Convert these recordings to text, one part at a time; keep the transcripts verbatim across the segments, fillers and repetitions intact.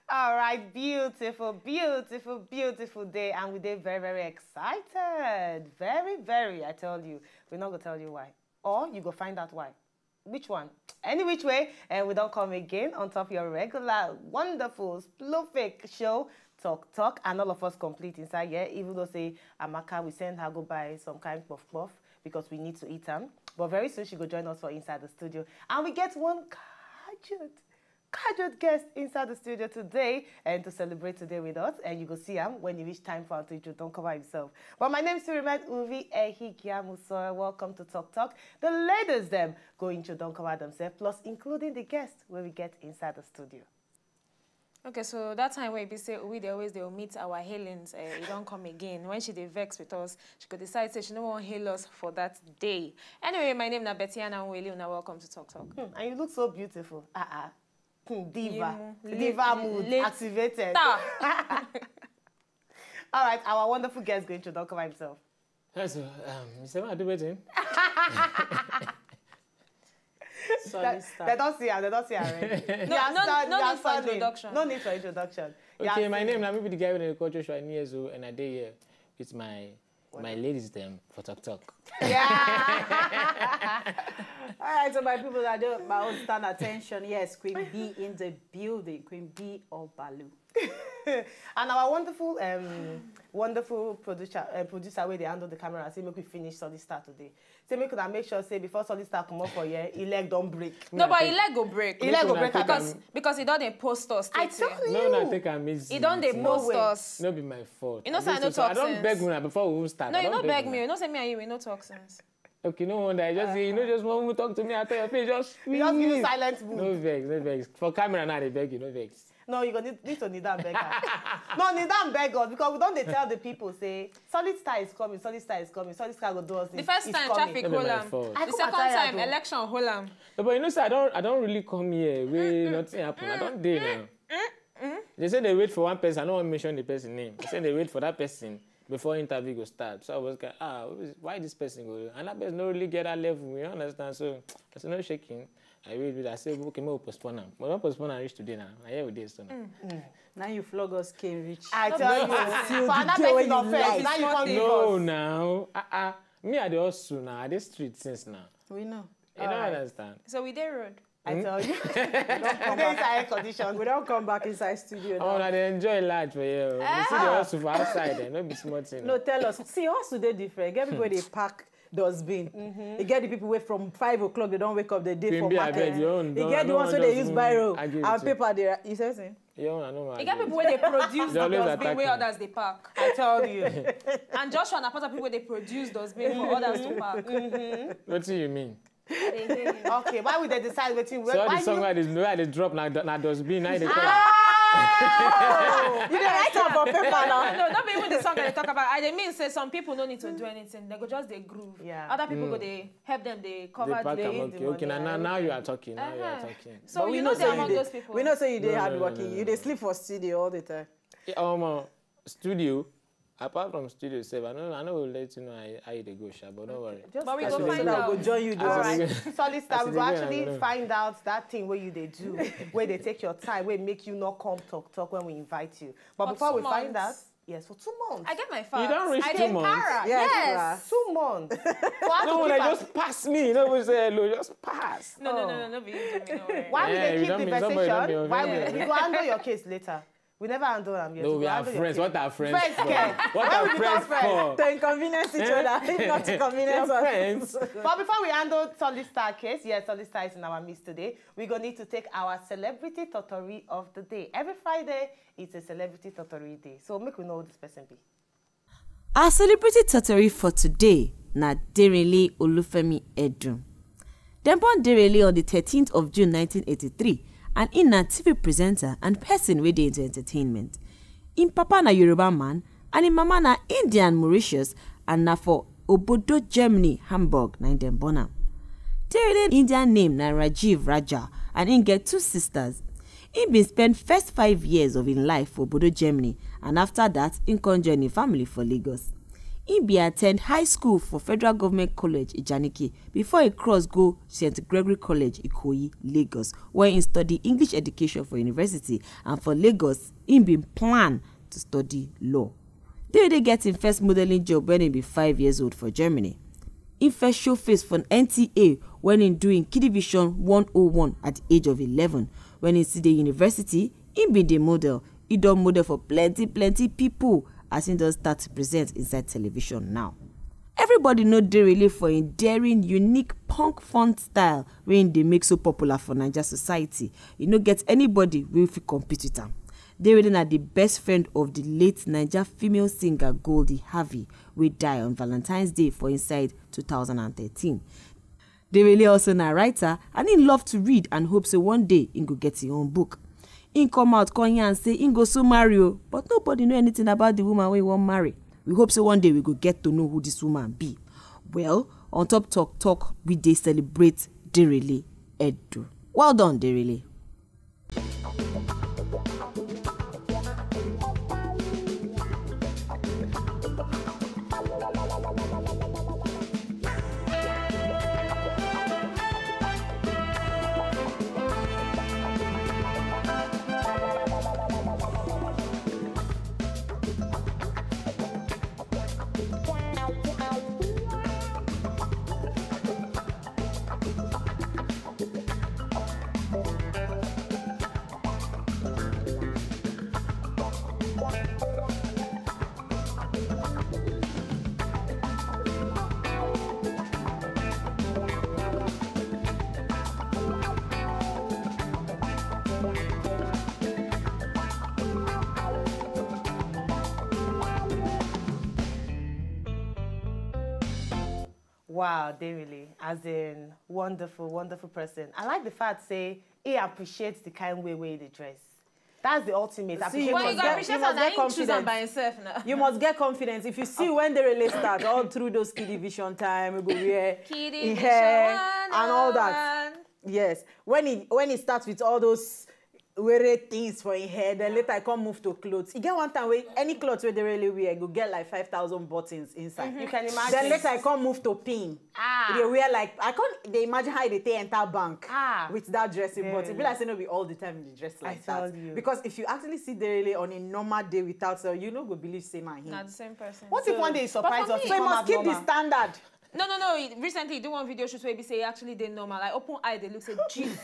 All right, beautiful, beautiful, beautiful day, and we dey very, very excited, very, very. I tell you, we not go tell you why, or you go find out why. Which one? Any which way, and we don't come again on top your regular, wonderful, fluffy show, Talk Talk, and all of us complete inside here. Even though say Amaka, we send her go buy some kind puff puff because we need to eat them. But very soon she go join us for inside the studio, and we get one gadget Casual guest inside the studio today and to celebrate today with us. And you go see him when he reach time for him to don't cover himself. But my name is Surimet Uvi Ehikiamuso. Welcome to Talk Talk. The ladies them go into don't cover themselves, plus including the guests where we get inside the studio. Okay, so that time when we say we they always they will meet our healings, uh, you don't come again. When she dey vex with us, she could decide say she no wan hail us for that day. Anyway, my name na Betty Anna Nweli, una welcome to Talk Talk. Hmm, and you look so beautiful. Uh-uh. Hmm, diva. Diva mood activated. All right, our wonderful guest going to don't cover himself. Yes, um, Mister Man, do wetin? Sorry, they, they don't see her, they don't see her already. No, no, no need for introduction. No need for introduction. Okay, my name, now maybe the guy with the culture show, I years old, and I day here with my my ladies them for talk talk. Yeah. All right, so my people that do my own stand attention. Yes, Queen B in the building. Queen B Obalu. And our wonderful, um, wonderful producer, uh, producer where they handle the camera, say make we finish Solid Star today. Say make una make sure say before Solid Star come up for here, he leg don't break. No, but he leg go break. He leg go break because because he don't dey post us. I tell you. No, no, take am easy. He don't dey post us. No be my fault. You know say I no talk sense. I don't beg una before we even start. No, you no beg me. You know say me and you we no talk sense. Okay, no wonder. I just say you know just want to talk to me. I tell your face just. You just give me silent mood. No vex, no vex. For camera now they beg you, no vex. No, you go need, need to kneel down beg her. No, kneel down beg us because we don't dey tell the people say Solid Star is coming, Solid Star is coming, Solid Star go do us this. The first time traffic hold am. The second time election hold am. No, but you know say I don't I don't really come here wey nothing happen. I don't dey now. They say they wait for one person. I don't want to mention the person name. They say they wait for that person before interview go start. So I was like, ah, why this person go? And that person don't really get that level. You understand? So I said no shaking. I read it. I said okay, we postpone am. But don't postpone am reach today now. I hear we dey so now. Mm. Mm. Now you flog us came reach. I tell you, for another person offense, now you come give us. No, now, uh, uh, me I dey hustle now. I dey street since now. We know. You don't understand. So we dey road. I tell you. We dey inside air condition. We don't come back inside studio now. Oh, now they enjoy life for here. You see the hustle for outside, eh? No be small thing. No, tell us. See, hustle dey different. Get people dey pack dustbin. Mm-hmm. You get the people wait from five o'clock, they don't wake up, they dey for market. You get the ones where they use biro and paper. They, you say something? Yeah, I know. You get people where they produce the dustbin where others they pack. I tell you. And Joshua and Apata people where they produce dustbin for others to pack. Mm-hmm. What do you mean? Okay, why would they decide wetin? So all the song wey I dey drop na na dustbin na dey come. You dey write am for paper now. No, no, not be even the song I dey talk about. I dey mean say some people no need to do anything. They go just dey groove. Yeah. Other people go dey help them dey cover the. Okay, okay, now now you are talking. Now you are talking. So you know say among those people. We know say you dey hardworking. You dey sleep for studio all the time. Omo, studio. Apart from studio sef, I no I no go let you know how, how you dey go sha, but no worry. Just but we go find out. Go join you. All right. Solid Star, we go actually find out that thing where you dey do, where they take your time, where make you not come talk talk when we invite you. But for before we months. Find out, yes, for two months. I get my facts. You don't reach I two months. Para. Yes, yes. Two months. No, when I just pass me, you know, we say hello, just pass. No, no, no, no, no, be you do me, no. Why yeah, we dey keep the conversation? Why we, we go handle your case later. We never handle am yet. No, We we go are handle your friends. case. What are friends First, for? eh? What When are we become friends friends? For? To inconvenience each Eh? other, not to We convenience are us. Friends. But before we handle Solid Star case, yes, Solid Star is in our midst today. We go need to take our celebrity totori of the day. Every Friday, it's a celebrity totori day. So make we know who this person be. Our celebrity totori for today na Derele Olufemi Edun. Dem born Derele on the thirteenth of June nineteen eighty-three, and im na T V presenter and person wey dey into entertainment. Im papa na Yoruba man and im mama na Indian Mauritius, and na for obodo Germany, Hamburg, na im dem born am. Derele Indian name na Rajiv Raja, and im get two sisters. Im bin spend first five years of im life for obodo Germany, and after that, im come join im family for Lagos. Im bin attend high school for Federal Government College Ijanike before e cross go Saint Gregory College Ikoyi, Lagos, where im study English education for university, and for Lagos, im bin plan to study law. Derele get im first modelling job when im be five years old for Germany. Im first show face for N T A when im do im Kidivision one oh one at the age of eleven. When im still dey university, im bin dey model. Im don model for plenty plenty people as im don start to present inside television now. Everybody know Derele for im daring, unique punk fun style wey im dey make so popular for Naija society. E no get anybody wey fit compete with am. Derele na the best friend of the late Naija female singer Goldie Harvey, wey die on Valentine's Day for inside two thousand and thirteen. Derele also na writer, and im love to read and hope say one day im go get im own book. Im come out come yarn say im go soon marry o, but nobody know anything about the woman wey he wan marry. We hope say one day we go get to know who this woman be. Well, on top talk talk, we dey celebrate Derele Edo. Well done, Derele. Wow, Derele, as in wonderful, wonderful person. I like the fact say he appreciates the kind way wey he dey dress. That's the ultimate. See, Appreciate you Well, must you go get- appreciate you must that get na him choose am confidence. By himself now. You must get confidence if you see when Derele start all through those Kidivision time, we go wear Kidding, in hair and all that. Yes, when he when he starts with all those weird things for him hair, then later I come move to clothes. He get one time where any clothes where Derele wear go get like five thousand buttons inside. You can imagine. Then later I come move to pin. Ah. They wear like I can't. They imagine how they take enter bank Ah. With that dressing, but it be Very. Like say no be all the time they dress like tell that. You. Because if you actually see Derele on a normal day without, so you no go believe say na him. Na the same person. What if one day he surprise for us? me- He So he come must out keep the normal? Standard. No, no, no. He, recently, he do one video shoot where he say he actually dey normal. Like open eye, they look say Jesus.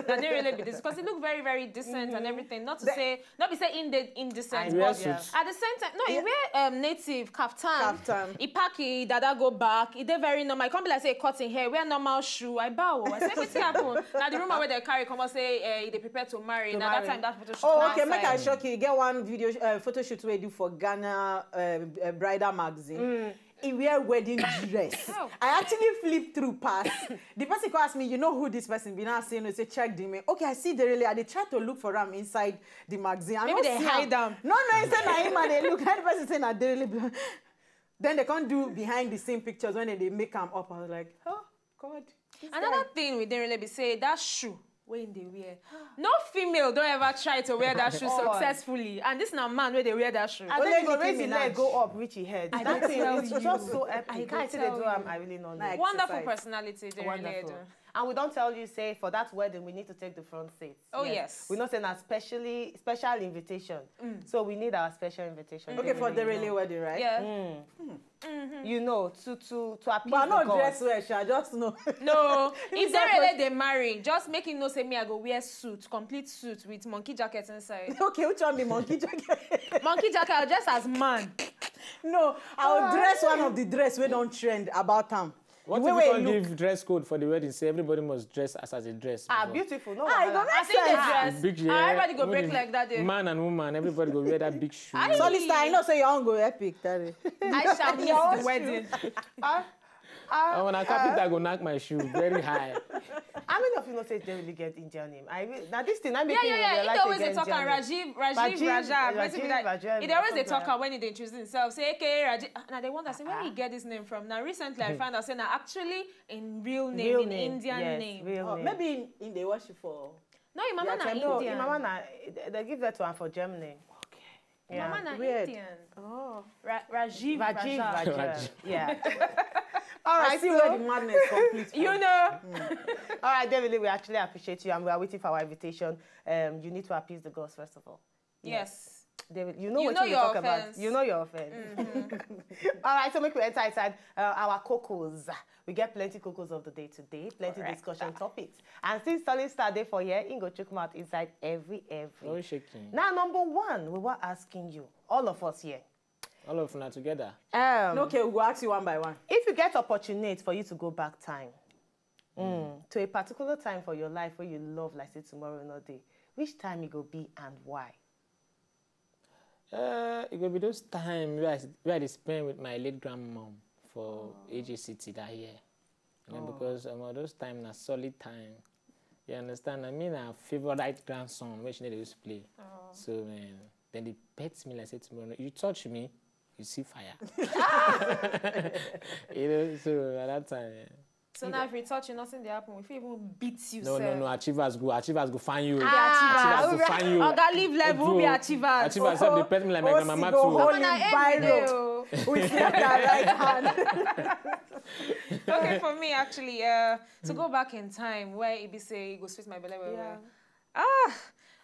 Now they really be this because he look very, very decent and everything. Not to say, not be say in the indecent. He wear But suits. at the same time, no, he wear um, native kaftan. Kaftan. He pack he dada go back. He dey very normal. He come be like say he cut him hair, wear normal shoe. I bow. I say wetin happen? Now the rumor where they carry come out say uh, he dey prepare to marry. Now that marry. Time that photo shoot. Oh, come okay. Make I outside. Shock you. You get one video uh, photo shoot we do for Ghana uh, uh, Bridal Magazine. He wear wedding dress. How? I actually flip through past. The person come ask me, you know who this person be? Now I say no, say check the name. Okay, I see Derele. I dey try to look for am inside the magazine. I Maybe no they see hide am. No, no, he say na him and they look. How the person say na Derele. Then they can't do behind the scene pictures when they make am up. I was like, oh God. This Another guy. Thing we didn't really be say that shoe wey he dey wear. No female don ever try to wear that shoe successfully, and this na man wey dey wear that shoe. I Only think go Nicki raise the leg Minaj. Go up, reach his head. I That dey thing tell is you. Just so I epic. dey How you take dey tell do am? You. I really no know. Like- Wonderful Exercise. Personality, they Wonderful. Really do. And we don't tell you, say, for that wedding, we need to take the front seat. Oh, yes. We know say na specially special invitation. So we need our special invitation. Okay, for the really wedding, right? Yeah. You know, to to to appease But I the not gods. Dress well, sha, just know. No, if they not really they marry, just make him know say me I go wear suit, complete suit with monkey jacket inside. Okay, which one be monkey jacket? Monkey jacket, I'll dress as man. No, I'll dress one of the dress we don't trend about them. What The if way you we can look. Give dress code for the wedding? Say everybody must dress as as a dress. Ah, before. Beautiful. No, Ah, wahala. it go make I think they sense. dress. Big Ah, everybody go break leg that day. Man and woman, everybody go wear that big shoe. Aye. Solista, I know say your own go epic that day. I shall miss the wedding. Ah, And when I carpenter go knock my shoe very high. How many of you know say they really get Indian name? I re- now this thing I make Yeah, me yeah, yeah. realize He always they dey get talk am Indian name. Rajiv, Rajiv, Rajiv, Raja, Rajiv, wetin be that? Rajiv, He dey always dey something talk like am when he dey introduce himself. Say A K A Rajiv. Ah, now they wonder say where he get this name from. Now recently I found out say na actually in real name, Real in name, Indian yes, name. Real Oh, name. Maybe in, in they worship for. No, him mama Yeah, na Temple. No, Indian. Him mama na they give that to her for Germany. Okay. Yeah. Mama na Weird. Indian. Oh. Ra- Rajiv, Rajiv, Raja. Rajiv. Yeah. All right, see where the madness complete. You know. All right, David Lee, we actually appreciate you, and we are waiting for our invitation. Um, you need to appease the gods first of all. Yes. David, you know You what know we your talk offense. About. You know your offense. All right, so make we enter inside uh, our cocos. We get plenty cocos of the day today, plenty Correct. Discussion topics. And since Solid Star Day for here, Ingo Chukmat inside every every. No shaking. Now, number one, we were asking you, all of us here. All of una together. Um, Okay, we go ask you one by one. If you get opportunity for you to go back time mm, to a particular time for your life where you love, like say tomorrow no day, which time it go be and why? Uh, it go be those time where I, where I dey spend with my late grandmom for A J City that year. You know, because um, those time na solid time. You understand? I mean, her favorite grandson, which they used to play. So man, then they pet me like say tomorrow, you touch me, you see fire. You know, so at that time, yeah. So now if we touch you, nothing dey happen. We fit even beat you. No, no, no. Achievers go, achievers go find you. Ah, Achievers go find you. Oga, leave level, we be Bro, achievers. Achievers sef dey pet me like my Osi grandmama go too. hold Omo, na him end we dey biro o. with their right hand. Okay, for me actually, uh, to go back in time where it be say it go sweet my belly well well. Ah,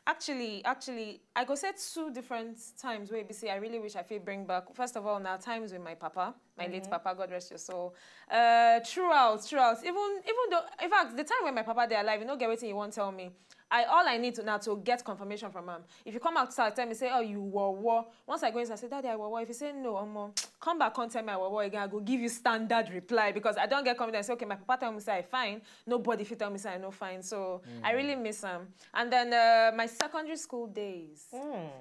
actually, actually, I go say two different times where it be say I really wish I fit bring back. First of all, now times with my papa, my late papa, God rest your soul. Uh, throughout, throughout, even even though, in fact, the time when my papa dey alive, you no get wetin you wan tell me. I all I need to now to get confirmation from him. If you come outside, tell me say, "Oh, you were war." Once I go inside, I say, "Daddy, I were war." If you say no, omo, come back, come tell me I were war again. I go give you standard reply because I don't get confidence. Say, "Okay, my papa tell me say I fine. Nobody fit tell me say I no fine." So I really miss him. And then uh, my secondary school days,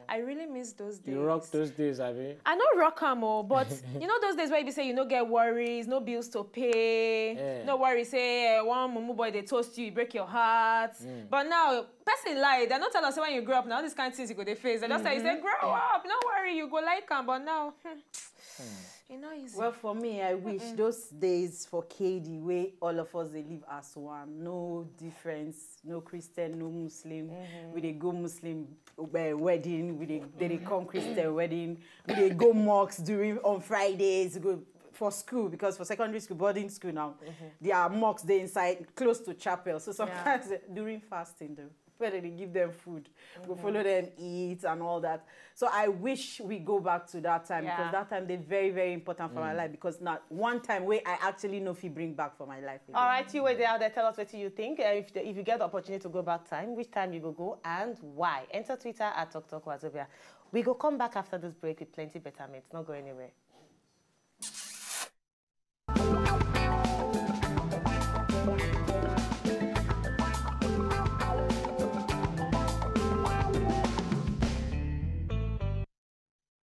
I really miss those days. You rock those days, abi? I no rock am o, but you know those days where you be say you no get worries, no bills to pay, Yeah. No worry say uh, one mumu boy dey toast you, e break your heart. But now, person lie, dem no tell us say when you grow up, na all these kind things you go dey face. Dem just tell you say grow up, no worry, you go like am. But now, hmm, e no easy. Well, for me, I wish those days for K D, where all of us they live as one, no difference, no Christian, no Muslim. We dey go Muslim uh, wedding, we dey they dey come Christian wedding, we dey go mosque during on Fridays, go for school because for secondary school, boarding school now, there are mosques they inside close to chapel. So sometimes during fasting though, where they give them food, go follow them eat and all that. So I wish we go back to that time Yeah. because that time they very very important for my life because now one time where I actually know if you bring back for my life. All right, you were there, there. Tell us what you think. Uh, if, the, if you get the opportunity to go back time, which time you go go and why? Enter Twitter at Talk Talk Wazobia. We go come back after this break with plenty betterment. Not go anywhere.